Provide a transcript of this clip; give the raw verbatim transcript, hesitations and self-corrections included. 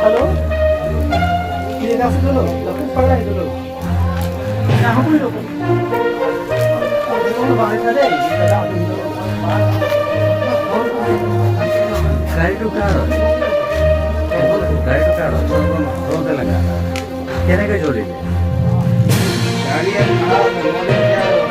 Hello? Ini dah sudah lo, dah pun pakai dulu. Nah, aku dulu. Aku dulu balik tadi. গাড়ীটো কাৰ? গাড়ীটো কাৰ? কোন, কোন, কোন তেলেংগা? কেনেকৈ জ্বলিলে? গাড়ী আৰু কাৰ, গাড়ী আৰু